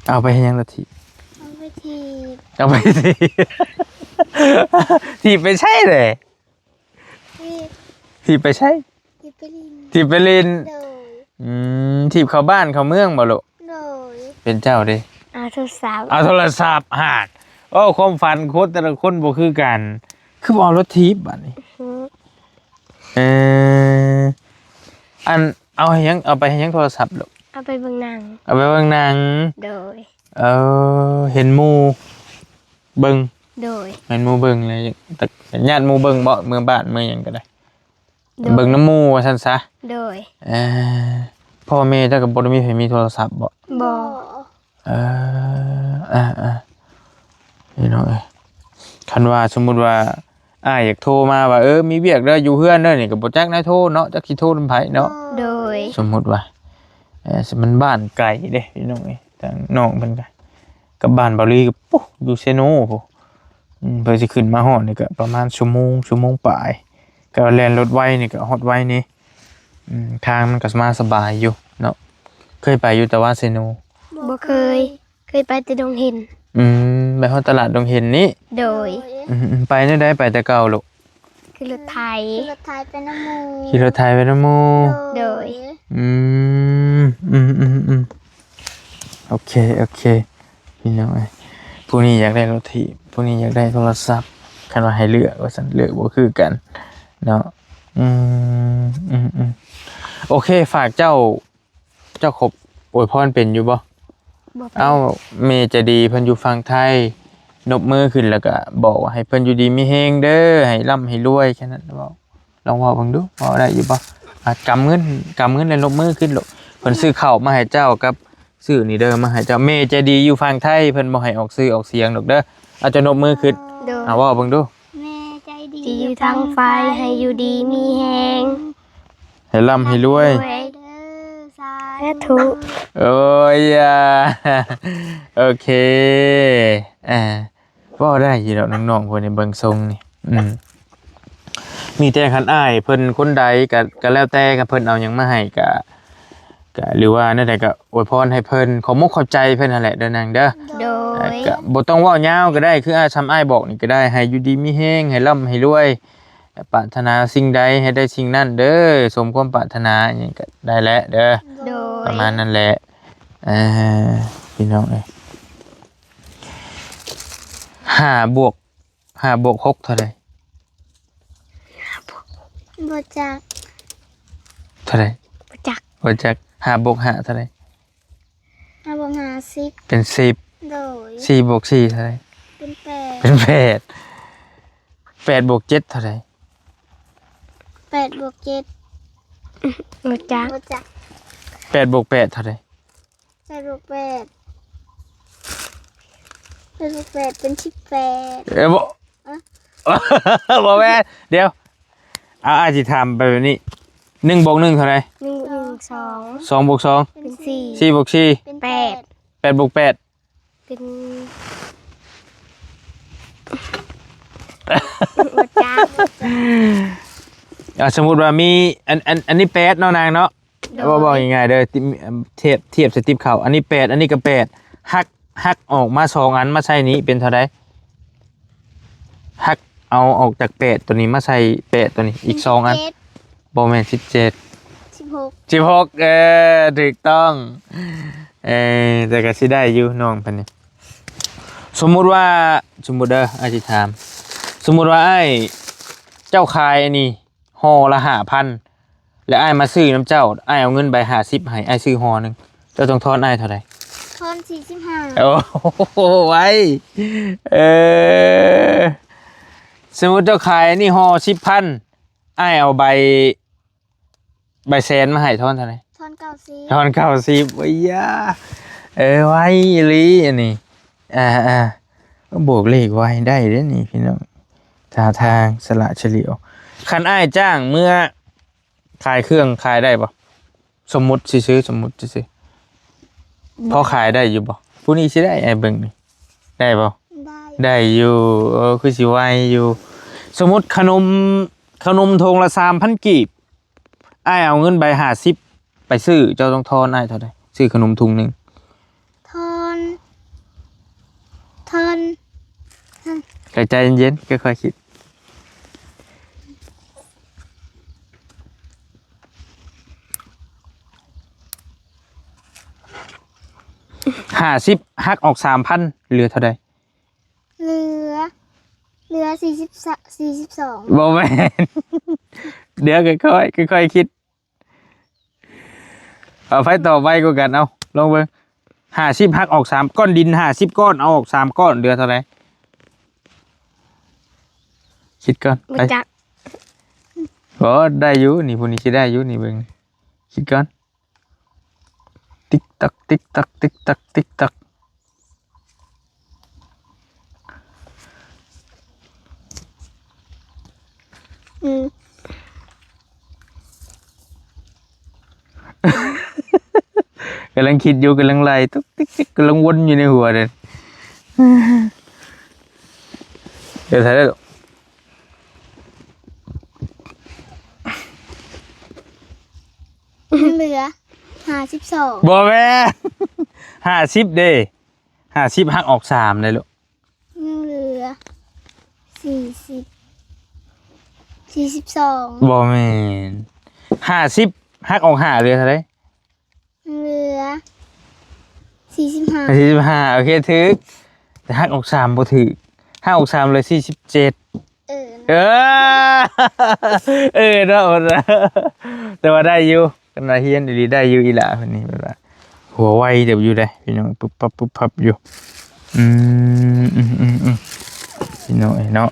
ເອົາໄປເຮັດຫຍັງລົດຖີບ? ເອົາໄປຖີບ. ເອົາໄປຖີບ. ຖີບໄປໃສແຫຼະ? ຖີບ ຖີບໄປໃສ? ຖີບໄປຫຼິ້ນ. ຖີບໄປຫຼິ້ນ. ໂດຍ. ອືມ ຖີບເຂົ້າບ້ານເຂົ້າເມືອງບໍ່ລູກ? ໂດຍ. ເປັນເຈົ້າເດ້? ເອົາໂທລະສັບ. ເອົາໂທລະສັບ ຫາກ. ໂອ້ ຄວາມຝັນຄົນແຕ່ລະຄົນບໍ່ຄືກັນ. ຄືບໍ່ເອົາລົດຖີບບາດນີ້? ອືມ. ເອີ ອັນ ເອົາໃຫ້ຫຍັງ? ເອົາໄປເຮັດຫຍັງໂທລະສັບລູກ? ເອົາໄປເບິ່ງໜັງ. ເອົາໄປເບິ່ງໜັງ. ໂດຍ. ເອີ ເຫັນໝູ່ເບິ່ງ. ໂດຍ. ເຫັນໝູ່ເບິ່ງແລ້ວ ຢາກ ຢາກຍາດໝູ່ເບິ່ງບໍ່? ເມືອບ້ານເມືອຫຍັງກໍໄດ້. ໂດຍ. ເບິ່ງນຳໝູ່ວ່າຊັ້ນຊະ. ໂດຍ. ເອີ ພໍ່ແມ່ເຈົ້າກໍບໍ່ໄດ້ມີໃຜມີໂທລະສັບບໍ່? ບໍ່. ເອີ ອ່າໆ ພີ່ນ້ອງເອີຍ ຄັນວ່າສົມມຸດວ່າ ອ້າຍຢາກໂທມາວ່າ ເອີ ມີວຽກເດີ ຢູ່ເຮືອນເດີ ນີ້ກໍບໍ່ຈັກນາຍໂທເນາະ ຈັກຊິໂທນຳໃຜເນາະ. ໂດຍ. ສົມມຸດວ່າ ເອີ ມັນບ້ານໄກເດ້ ພີ່ນ້ອງເອີຍ ທາງນ້ອງເພິ່ນກະ ກັບບ້ານເບົາຫຼີກໍ ໂອ້ ຢູ່ເຊໂນພຸ້ນ. ອືມ ເພື່ອຊິຂຶ້ນມາຮອດນີ້ກໍປະມານຊົ່ວໂມງ ຊົ່ວໂມງປາຍ ກໍແລ່ນລົດໄວນີ້ກໍຮອດໄວນີ້. ອືມ ທາງມັນກໍມາສະບາຍຢູ່ເນາະ. ເຄີຍໄປຢູ່ຕະວາເຊໂນ? ບໍ່ເຄີຍ. ເຄີຍໄປແຕ່ດົງເຫັນ. ອືມ ໄປຮອດຕະຫຼາດດົງເຫັນນີ້? ໂດຍ. ອືມ ໄປແນວໃດ ໄປແຕ່ເກົ່າລູກ? ຂີ່ລົດໄຖ ຂີ່ລົດໄຖໄປນຳໝູ່ ຂີ່ລົດໄຖໄປນຳໝູ່ ໂດຍ ໂດຍ ອືມ ອືມໆໆ ໂອເຄ ໂອເຄ ພີ່ນ້ອງເອີຍ ຜູ້ນີ້ຢາກໄດ້ລົດຖີບ ຜູ້ນີ້ຢາກໄດ້ໂທລະສັບ ຄັນວ່າໃຫ້ເລືອກວ່າຊັ້ນ ເລືອກບໍ່ຄືກັນເນາະ ອືມ ອືມໆ ໂອເຄ ຝາກເຈົ້າ ເຈົ້າຄົບອວຍພອນເປັນຢູ່ບໍ່? ບໍ່ເປັນ. ເອົ້າ ແມ່ໃຈດີເພິ່ນຢູ່ຝັ່ງໄທ ນົບມືຂຶ້ນແລ້ວກະບອກວ່າໃຫ້ເພິ່ນຢູ່ດີມີແຮງເດີ ໃຫ້ລ່ຳໃຫ້ລວຍ ແຄ່ນັ້ນເວົ້າ ລອງເວົ້າເບິ່ງດູ ເວົ້າໄດ້ຢູ່ບໍ່? ອາ ກຳເງິນ ກຳເງິນແລ້ວນົບມືຂຶ້ນໂລດ ເພິ່ນຊື້ເຂົ້າມາໃຫ້ເຈົ້າກັບ ຊື້ນີ້ເດີ ມາໃຫ້ເຈົ້າ ແມ່ໃຈດີຢູ່ຝັ່ງໄທ ເພິ່ນບໍ່ໃຫ້ອອກຊື່ອອກສຽງດອກເດີ ອາ ເຈົ້ານົບມືຂຶ້ນ ໂດຍ ອາ ເວົ້າເບິ່ງດູ ແມ່ໃຈດີ ທີ່ຢູ່ທາງໄຟ ໃຫ້ຢູ່ດີມີແຮງ ໃຫ້ລ່ຳໃຫ້ລວຍ ໃຫ້ລ່ຳໃຫ້ລວຍເດີ ສາທຸ ສາທຸ ໂອ້ຍ ໂອເຄ ອ່າ ເວົ້າໄດ້ຢູ່ດອກ ນ້ອງໆ ພວກນີ້ເບິ່ງຊົງນີ້ ອືມ ມີແຕ່ຄັນອ້າຍເພິ່ນຄົນໃດ ກະ ກະແລ້ວແຕ່ ຄັນເພິ່ນເອົາຫຍັງມາໃຫ້ ກະ ກະ ຫຼືວ່າແນວໃດກະອວຍພອນໃຫ້ເພິ່ນ ຂອບມຸກຂອບໃຈເພິ່ນຫັ້ນແຫຼະເດີນາງເດີ ໂດຍ ກະບໍ່ຕ້ອງເວົ້າຍາວກະໄດ້ ຄືອ້າຍ ຊ່ຳອ້າຍບອກນີ້ກະໄດ້ ໃຫ້ຢູ່ດີມີແຮງ ໃຫ້ລ່ຳໃຫ້ລວຍ ປາດຖະໜາສິ່ງໃດໃຫ້ໄດ້ສິ່ງນັ້ນເດີ ສົມຄວາມປາດຖະໜາຫຍັງກະໄດ້ແຫຼະເດີ ໂດຍ ປະມານນັ້ນແຫຼະ ເອີ ພີ່ນ້ອງເອີຍ ຫ້າບວກ ຫ້າບວກຫົກເທົ່າໃດ? ບໍ່ຈັກ ເທົ່າໃດ? ບໍ່ຈັກ ບໍ່ຈັກ ຫ້າບວກຫ້າເທົ່າໃດ? ຫ້າບວກຫ້າ ສິບ ເປັນສິບ ໂດຍ ສີ່ບວກສີ່ເທົ່າໃດ? ເປັນແປດ ເປັນແປດ ແປດບວກເຈັດເທົ່າໃດ? ແປດບວກເຈັດ ບໍ່ຈັກ ບໍ່ຈັກ ແປດບວກແປດເທົ່າໃດ? ແປດບວກແປດ ແປດບວກແປດເປັນສິບແປດ ເອີ ບໍ່ ເອີ ບໍ່ແມ່ນ ດຽວ ເອົາ ອ້າຍຊິຖາມໄປແບບນີ້ ໜຶ່ງບວກໜຶ່ງເທົ່າໃດ? ໜຶ່ງບວກໜຶ່ງ ສອງ ສອງບວກສອງ ເປັນສີ່ ສີ່ບວກສີ່ ເປັນແປດ ແປດບວກແປດ ເປັນ ບໍ່ຈັກ ອ່າ ສົມມຸດວ່າມີ ອັນ ອັນ ອັນນີ້ແປດເນາະນາງເນາະ ໂດຍ ເວົ້າ ເວົ້າງ່າຍໆເດີ ທຽບ ທຽບໃສ່ຕິບເຂົ້າ ອັນນີ້ແປດ ອັນນີ້ກະແປດ ຫັກ ຫັກອອກມາສອງອັນມາໃສ່ນີ້ເປັນເທົ່າໃດ? ຫັກເອົາອອກຈາກແປດໂຕນີ້ມາໃສ່ແປດໂຕນີ້ອີກສອງອັນ ສິບເຈັດ ບໍ່ແມ່ນສິບເຈັດ ສິບຫົກ ສິບຫົກ ເອີ ຖືກຕ້ອງ ເອີ ແຕ່ກະຊິໄດ້ຢູ່ນ້ອງເພິ່ນນີ້ ສົມມຸດວ່າ ສົມມຸດເດີ ອ້າຍຊິຖາມ ສົມມຸດວ່າອ້າຍ ເຈົ້າຂາຍອັນນີ້ ຫໍ່ລະຫ້າພັນ ແລ້ວອ້າຍມາຊື້ນຳເຈົ້າ ອ້າຍເອົາເງິນໃບຫ້າສິບໃຫ້ ອ້າຍຊື້ຫໍ່ໜຶ່ງ ເຈົ້າຕ້ອງທອນອ້າຍເທົ່າໃດ? ທອນສີ່ສິບຫ້າ ໂອ້ໂຫ ໄວ ເອີ ສົມມຸດເຈົ້າຂາຍອັນນີ້ຫໍ່ສິບພັນ ອ້າຍເອົາໃບ ໃບແສນມາໃຫ້ ທອນເທົ່າໃດ? ທອນເກົ້າສິບ ທອນເກົ້າສິບ ໂອ້ຍຢາ ເອີ ໄວອີ່ຫຼີອັນນີ້ ອ່າໆ ບວກເລກໄວໄດ້ເດ້ນີ້ພີ່ນ້ອງ ທ່າທາງສະຫຼະສະຫຼຽວ ຄັນອ້າຍຈ້າງເມືອຂາຍເຄື່ອງຂາຍໄດ້ບໍ່? ສົມມຸດຊື່ໆ ສົມມຸດຊື່ໆ ພໍຂາຍໄດ້ຢູ່ບໍ່? ຜູ້ນີ້ຊິໄດ້ ອ້າຍເບິ່ງນີ້ ໄດ້ບໍ່? ໄດ້ ໄດ້ຢູ່ ເອີ ຄືຊິໄວຢູ່ ສົມມຸດຂະໜົມ ຂະໜົມຖົງລະສາມພັນກີບ ອ້າຍເອົາເງິນໃບຫ້າສິບໄປຊື້ ເຈົ້າຕ້ອງທອນອ້າຍເທົ່າໃດ? ຊື້ຂະໜົມຖົງໜຶ່ງ ທອນ ທອນ ໃຈເຢັນໆ ຄ່ອຍໆຄິດ ຫ້າສິບຫັກອອກສາມພັນ ເຫຼືອເທົ່າໃດ? ເຫຼືອ ເຫຼືອສີ່ສິບສາມ ສີ່ສິບສອງ ບໍ່ແມ່ນ ດຽວຄ່ອຍໆ ຄ່ອຍໆຄິດ ເອົາ ໃຜຕອບໄວກວ່າກັນ ເອົາ ລອງເບິ່ງ ຫ້າສິບຫັກອອກສາມ ກ້ອນດິນຫ້າສິບກ້ອນ ເອົາອອກສາມກ້ອນ ເຫຼືອເທົ່າໃດ? ຄິດກ່ອນ ບໍ່ ໄປ ຈັກ ໂອ້ ໄດ້ຢູ່ ນີ້ ຜູ້ນີ້ຊິໄດ້ຢູ່ ນີ້ ເບິ່ງ ຄິດກ່ອນ ຕິກຕັກ ຕິກຕັກ ຕິກຕັກ ຕິກຕັກ ອືມ ກຳລັງຄິດຢູ່ ກຳລັງໄລ່ຕຸກຕິກຕິກ ກຳລັງວົນຢູ່ໃນຫົວເດ້ ເອີ ເທົ່າໃດລູກ? ເຫຼືອຫ້າສິບສອງ ບໍ່ແມ່ນ ຫ້າສິບເດ້ ຫ້າສິບຫັກອອກສາມເດ້ລູກ ຍັງເຫຼືອສີ່ສິບ ສີ່ສິບສອງ ບໍ່ແມ່ນ ຫ້າສິບ ຫັກອອກຫ້າເຫຼືອເທົ່າໃດ? ເຫຼືອສີ່ສິບຫ້າ ສີ່ສິບຫ້າ ໂອເຄ ຖືກ ແຕ່ຫັກອອກສາມບໍ່ຖືກ ຫັກອອກສາມເຫຼືອສີ່ສິບເຈັດ ເອີ ເອີ ເອີເນາະ ແຕ່ວ່າໄດ້ຢູ່ ຂະໜາດຮຽນອີ່ຫຼີໄດ້ຢູ່ ອີ່ຫຼ້າເພິ່ນນີ້ແບບວ່າຫົວໄວເຕີບຢູ່ເດ້ພີ່ນ້ອງ ປຶບປັບປຶບປັບຢູ່ ອືມ ອືມ ອືມ ອືມ ພີ່ນ້ອງເອີຍເນາະ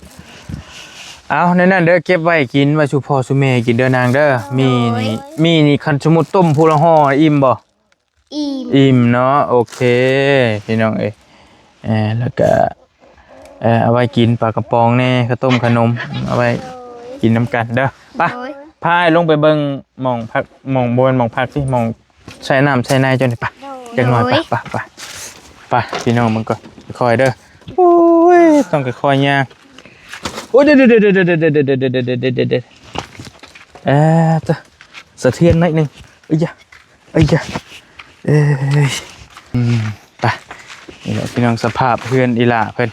ເອົາ ໃນນັ້ນເດີ ເກັບໄວ້ກິນ ໄວ້ສູ່ພໍ່ສູ່ແມ່ກິນເດີນາງເດີ ມີນີ້ ມີນີ້ ຄັນສົມມຸດຕົ້ມຜູ້ລະຫໍ່ອີ່ມບໍ່? ອີ່ມ ອີ່ມເນາະ ໂອເຄ ພີ່ນ້ອງເອີຍ ເອີ ແລ້ວກະ ເອີ ເອົາໄວ້ກິນປາກະປ໋ອງແດ່ ເຂົ້າຕົ້ມຂະໜົມ ເອົາໄວ້ ໂດຍ ກິນນຳກັນເດີ ໄປ ໂດຍ ພາອ້າຍລົງໄປເບິ່ງໝ່ອງພັກ ໝ່ອງ ບໍ່ແມ່ນໝ່ອງພັກຊິ ໝ່ອງໃສ່ນ້ຳໃສ່ໃນເຈົ້ານີ້ ໄປ ໂດຍ ຈັກໜ້ອຍ ໂດຍ ໄປ ໄປ ໄປ ໄປ ພີ່ນ້ອງເບິ່ງກ່ອນ ຄ່ອຍໆເດີ ໂອ້ຍ ຕ້ອງຄ່ອຍໆຍ່າງ ໂອ້ຍ ເດ ເອີ ຕະ ສະເທືອນໜ້ອຍໜຶ່ງ ເອີຍ ເອີຍ ເອີຍ ອືມ ໄປ ນີ້ແຫຼະພີ່ນ້ອງ ສະພາບເຮືອນອີ່ຫຼ້າເພິ່ນ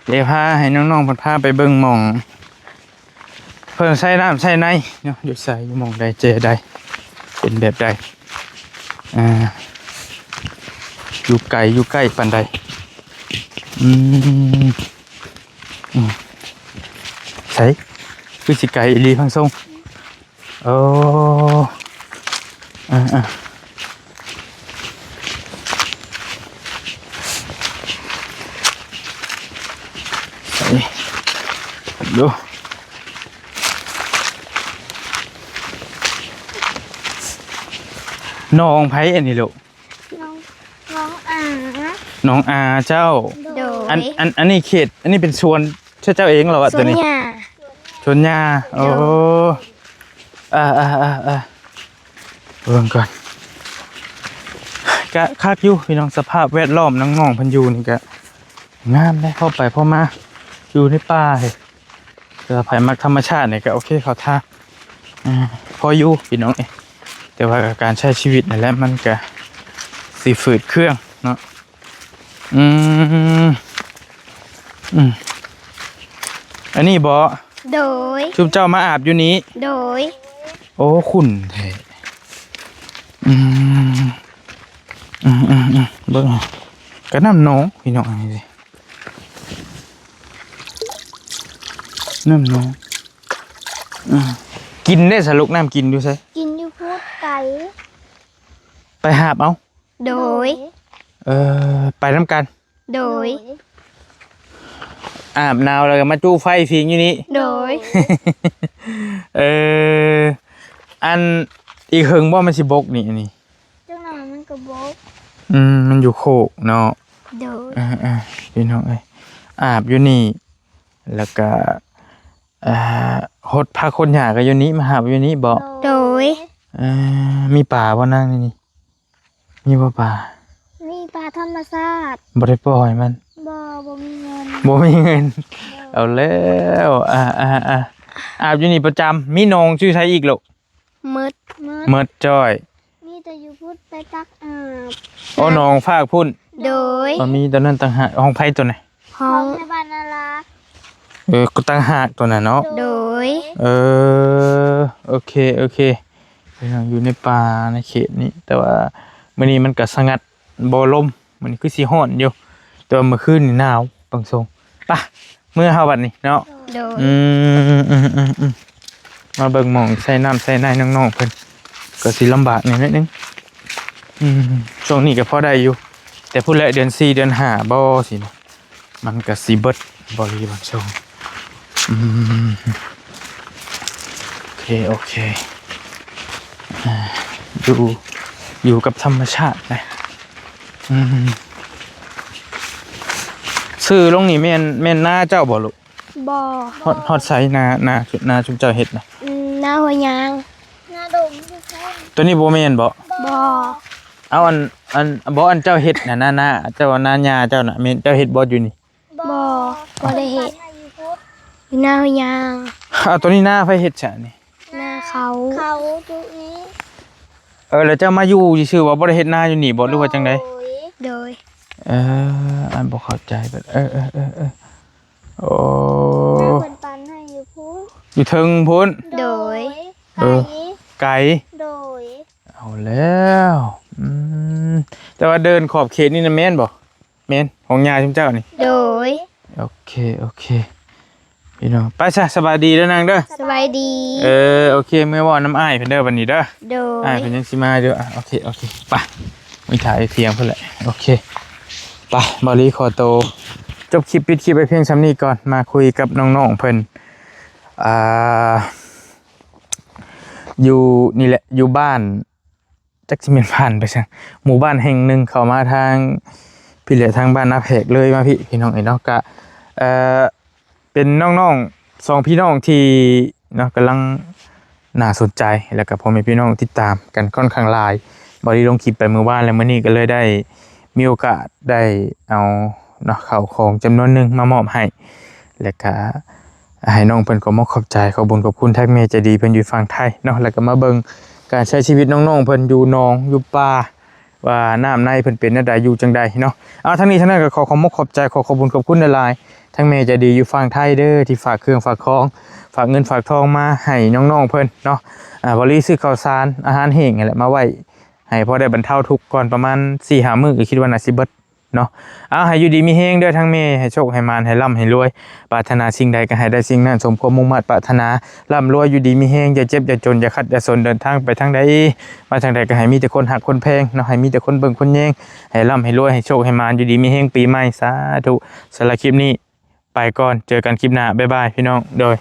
ເດ ພາໃຫ້ນ້ອງໆເພິ່ນພາໄປເບິ່ງໝ່ອງ ເພິ່ນໃສ່ນ້ຳໃສ່ໃນເນາະ ຢູ່ໃສ ຢູ່ໝ່ອງໃດ ແຈໃດ ເປັນແບບໃດ ອ່າ ຢູ່ໄກ ຢູ່ໃກ້ປານໃດ ອືມ ອືມ ໃສ ຄືຊິໄກອີ່ຫຼີ ພັງຊົງ ໂອ້ ອ່າ ອ່າ ໃສ່ ດູ ໜອງໃຜອັນນີ້ລູກ? ນ້ອງ ນ້ອງອາ ນ້ອງອາເຈົ້າ ໂດຍ ອັນ ອັນ ອັນນີ້ເຂດ ອັນນີ້ເປັນສວນເຈົ້າເອງເຫຼືວ່າ ສວນ ໂຕນີ້ ຫຍ້າ ສວນຫຍ້າ ໂອ້ ໂດຍ ອ່າ ອ່າ ອ່າ ອ່າ ເບິ່ງກ່ອນ ກະຄັກຢູ່ພີ່ນ້ອງ ສະພາບແວດລ້ອມນ້ອງໆເພິ່ນຢູ່ນີ້ກະງາມເດ້ ພໍໄປພໍມາ ຢູ່ໃນປ່າເດ ແຕ່ວ່າໃຜມັກທຳມະຊາດນີ້ກໍໂອເຄເຂົ້າທ່າ ອ່າ ພໍຢູ່ພີ່ນ້ອງເອີຍ ແຕ່ວ່າການໃຊ້ຊີວິດນັ້ນແຫຼະ ມັນກະຊິຝືດເຄືອງເນາະ ອືມ ອືມ ອັນນີ້ບໍ? ໂດຍ ຊຸມເຈົ້າມາອາບຢູ່ນີ້? ໂດຍ ໂອ້ ຂຸ້ນແທ້ ອືມ ອືມ ເບິ່ງ ກະນ້ຳໜອງພີ່ນ້ອງ ນີ້ ນ້ຳໜອງ ອືມ ກິນໄດ້ສະ ລູກ ນ້ຳກິນຢູ່ໃສ? ກິນຢູ່ພຸ້ນໄກ ໄປຫາບເອົາ ໂດຍ ເອີ ໄປນຳກັນ ໂດຍ ອາບນ້ຳແລ້ວກໍມາຈູ້ໄຟຜິງຢູ່ນີ້ ໂດຍ ເອີ ອັນ ອີກເຫິງບໍ່ມັນຊິບົກນີ້ ອັນນີ້? ຈັກໜ້ອຍມັນກໍບົກ ອືມ ມັນຢູ່ໂຄກເນາະ ໂດຍ ເອີໆ ພີ່ນ້ອງເອີຍ ອາບຢູ່ນີ້ ແລ້ວກະ ອ່າ ຫົດຜັກຫົດຫຍ້າກໍຢູ່ນີ້ ມາຫາບຢູ່ນີ້ບໍ? ໂດຍ ເອີ ມີປາບໍ່ນາງໃນນີ້? ມີບໍ່ປາ? ມີປາທຳມະຊາດ ບໍ່ໄດ້ປ່ອຍມັນ ບໍ່ ບໍ່ມີເງິນ ບໍ່ມີເງິນ ເອົາແລ້ວ ອ່າ ອ່າ ອ່າ ອາບຢູ່ນີ້ປະຈຳ ມີໜອງຢູ່ໃສອີກລູກ? ໝົດ ໝົດ ໝົດຈ້ອຍ ມີແຕ່ຢູ່ພຸ້ນໄປຕັກອາບ ໂອ້ ໜອງຟາກພຸ້ນ ໂດຍ ມີຕົວນັ້ນຕ່າງຫາກ ຂອງໃຜຕົວນັ້ນ? ຂອງ ຂອງໃນບ້ານນາລາ ເອີ ກໍຕ່າງຫາກຕົວນັ້ນເນາະ ໂດຍ ເອີ ໂອເຄ ໂອເຄ ພີ່ນ້ອງ ຢູ່ໃນປ່າໃນເຂດນີ້ ແຕ່ວ່າມື້ນີ້ມັນກໍສະຫງັດ ບໍ່ລົມ ມື້ນີ້ຄືຊິຮ້ອນຢູ່ ແຕ່ວ່າມື້ຄືນນີ້ໜາວ ເບິ່ງຊົງ ໄປ ເມືອເຮົາບັດນີ້ເນາະ ໂດຍ ອືມ ມາເບິ່ງໝ່ອງໃສ່ນ້ຳໃສ່ໃນນ້ອງໆເພິ່ນ ກໍຊິລຳບາກແດ່ໜ້ອຍໜຶ່ງ ອືມ ຊ່ວງນີ້ກໍພໍໄດ້ຢູ່ ແຕ່ພຸ້ນແຫຼະເດືອນສີ່ເດືອນຫ້າບໍ່ ຊິນະ ມັນກະຊິເບິດບໍລີບາງຊ່ວງ ອືມ ໂອເຄ ໂອເຄ ອ່າ ຢູ່ ຢູ່ກັບທຳມະຊາດນະ ອືມ ຊື່ລົງນີ້ແມ່ນ ແມ່ນນາເຈົ້າບໍ່ລູກ? ບໍ່ ຮອດ ຮອດໃສ ນາ ນາ ນາຊຸມເຈົ້າເຮັດນະ? ອືມ ນາຫົວຍາງ ນາດົງຢູ່ພຸ້ນ ຕົວນີ້ບໍ່ແມ່ນບໍ? ບໍ່ ເອົາ ອັນ ອັນ ບໍ່ ອັນເຈົ້າເຮັດນະ ນາ ນາ ເຈົ້າວ່ານາຫຍ້າເຈົ້ານະ ແມ່ນເຈົ້າເຮັດບໍ່ຢູ່ນີ້? ບໍ່ ບໍ່ ບໍ່ໄດ້ເຮັດ ຢູ່ນາຫົວຍາງ ເອົາ ຕົວນີ້ນາໃຜເຮັດຊະນີ້? ນາເຂົາ ເຂົາຈຸນີ້ ເອີ ແລ້ວເຈົ້າມາຢູ່ຊື່ໆ ບໍ່ ບໍ່ໄດ້ເຮັດນາຢູ່ນີ້ບໍ່ ຫຼືວ່າຈັ່ງໃດ? ໂດຍ ໂດຍ ເອີ ອັນບໍ່ເຂົ້າໃຈ ເອີ ເອີ ເອີ ເອີ ໂອ້ ນາເພິ່ນປັນໃຫ້ຢູ່ພຸ້ນ ຢູ່ເທິງພຸ້ນ ໂດຍ ເອີ ໄກ ໂດຍ ເອົາແລ້ວ ອືມ ແຕ່ວ່າເດີ່ນຂອບເຂດນີ້ນະແມ່ນບໍ່? ແມ່ນ ຂອງຍ່າຊຸມເຈົ້ານີ້ ໂດຍ ໂອເຄ ໂອເຄ ພີ່ນ້ອງ ໄປຊະ ສະບາຍດີເດີນາງເດີ ສະບາຍດີ ເອີ ໂອເຄ ເມືອເວົ້ານຳອ້າຍເພິ່ນເດີບັດນີ້ເດີ ໂດຍ ອ້າຍເພິ່ນຍັງຊິມາຢູ່ ອ່ະ ໂອເຄ ໂອເຄ ໄປ ໄປຖ້າຢູ່ທຽງພຸ້ນແຫຼະ ໂອເຄ ໄປ ບ່າວລີຂໍໂຕຈົບຄລິບ ປິດຄລິບໄວ້ພຽງຊ່ຳນີ້ກ່ອນ ມາຄຸຍກັບນ້ອງໆເພິ່ນ ອ່າ ຢູ່ນີ້ແຫຼະ ຢູ່ບ້ານ ຈັກຊິແມ່ນຜ່ານໄປຊັ້ນ ໝູ່ບ້ານແຫ່ງໜຶ່ງ ເຂົ້າມາທາງພີ້ແຫຼະ ທາງບ້ານນາແພກເລີຍມາພີ້ ພີ່ນ້ອງເອີຍເນາະ ກະ ເອີ ເປັນນ້ອງໆ ສອງພີ່ນ້ອງທີ່ເນາະ ກຳລັງໜ້າສົນໃຈ ແລ້ວກະພໍ່ແມ່ພີ່ນ້ອງຕິດຕາມກັນຂ້ອນຂ້າງຫຼາຍ ບ່າວລີລົງຄລິບໄປມື້ວານ ແລະ ມື້ນີ້ກະເລີຍໄດ້ມີໂອກາດໄດ້ເອົາເນາະ ເຂົ້າຂອງຈຳນວນໜຶ່ງມາມອບໃຫ້ ແລ້ວກະ ໃຫ້ນ້ອງເພິ່ນຂໍມົກຂອບໃຈ ຂອບບຸນຂອບຄຸນທາງແມ່ໃຈດີເພິ່ນຢູ່ຝັ່ງໄທເນາະ ແລ້ວກໍມາເບິ່ງການໃຊ້ຊີວິດນ້ອງໆເພິ່ນຢູ່ໜອງຢູ່ປ່າ ວ່ານ້ຳໃນເພິ່ນເປັນແນວໃດ ຢູ່ຈັ່ງໃດເນາະ. ເອົາ ທັງນີ້ທັງນັ້ນກໍຂໍຂອບມົກຂອບໃຈ ຂໍຂອບບຸນຂອບຄຸນຫຼາຍໆ ທາງແມ່ໃຈດີຢູ່ຝັ່ງໄທເດີ ທີ່ຝາກເຄື່ອງຝາກຂອງ ຝາກເງິນຝາກທອງມາໃຫ້ນ້ອງໆເພິ່ນເນາະ. ອ່າ ບ່າວລີຊື້ເຂົ້າສານອາຫານແຫ້ງຫັ້ນແຫຼະ ມາໄວ້ໃຫ້ພໍໄດ້ບັນເທົາທຸກກ່ອນ ປະມານສີ່ຫ້າມື້ ກໍຄິດວ່າໜ້າຊິເບິດ ເນາະ. ເອົາ ໃຫ້ຢູ່ດີມີແຮງເດີທາງແມ່ ໃຫ້ໂຊກໃຫ້ໝານ ໃຫ້ລ່ຳໃຫ້ລວຍ ປາດຖະໜາສິ່ງໃດກໍໃຫ້ໄດ້ສິ່ງນັ້ນ ສົມຄວາມມຸ່ງມາດປາດຖະໜາ ລ່ຳລວຍຢູ່ດີມີແຮງ ຢ່າເຈັບຢ່າຈົນ ຢ່າຂັດຢ່າສົນ ເດີນທາງໄປທາງໃດ ມາທາງໃດກໍໃຫ້ມີແຕ່ຄົນຮັກຄົນແພງເນາະ ໃຫ້ມີແຕ່ຄົນເບິ່ງຄົນແຍງ ໃຫ້ລ່ຳໃຫ້ລວຍ ໃຫ້ໂຊກໃຫ້ໝານ ຢູ່ດີມີແຮງປີໃໝ່ ສາທຸ. ສຳລັບຄລິບນີ້ໄປກ່ອນ ເຈີກັນຄລິບໜ້າ ບາຍບາຍ ພີ່ນ້ອງ ໂດຍ.